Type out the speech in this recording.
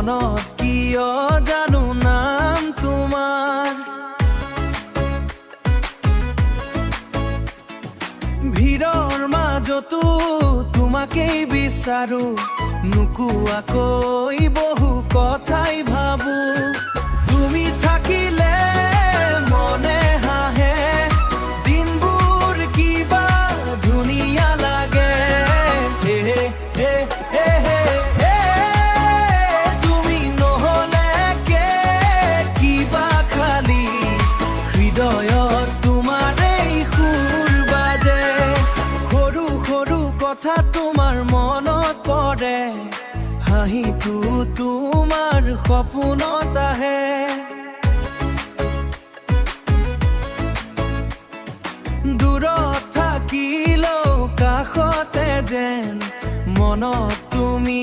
মনত কিয় জানো নাম তোমাৰ। ভিৰৰ মাজতো তোমাকেই বিচাৰো, নোকোৱাকৈ বহু কথাই ভাবো। তুমি থাকিলে মনে হাঁহে, দিনবোৰ কিবা ধুনীয়া লাগে। এ এ এ এ, তুমি নহলে কে কিবা খালী, হৃদয়ত তোমাৰেই সুৰ বাজে। সৰু সৰু কথা তোমাৰ মনত পৰে, হাঁহিটো তোমাৰ সপোনত আহে। দূৰত থাকিলেও কাষতে যেন মনত তুমি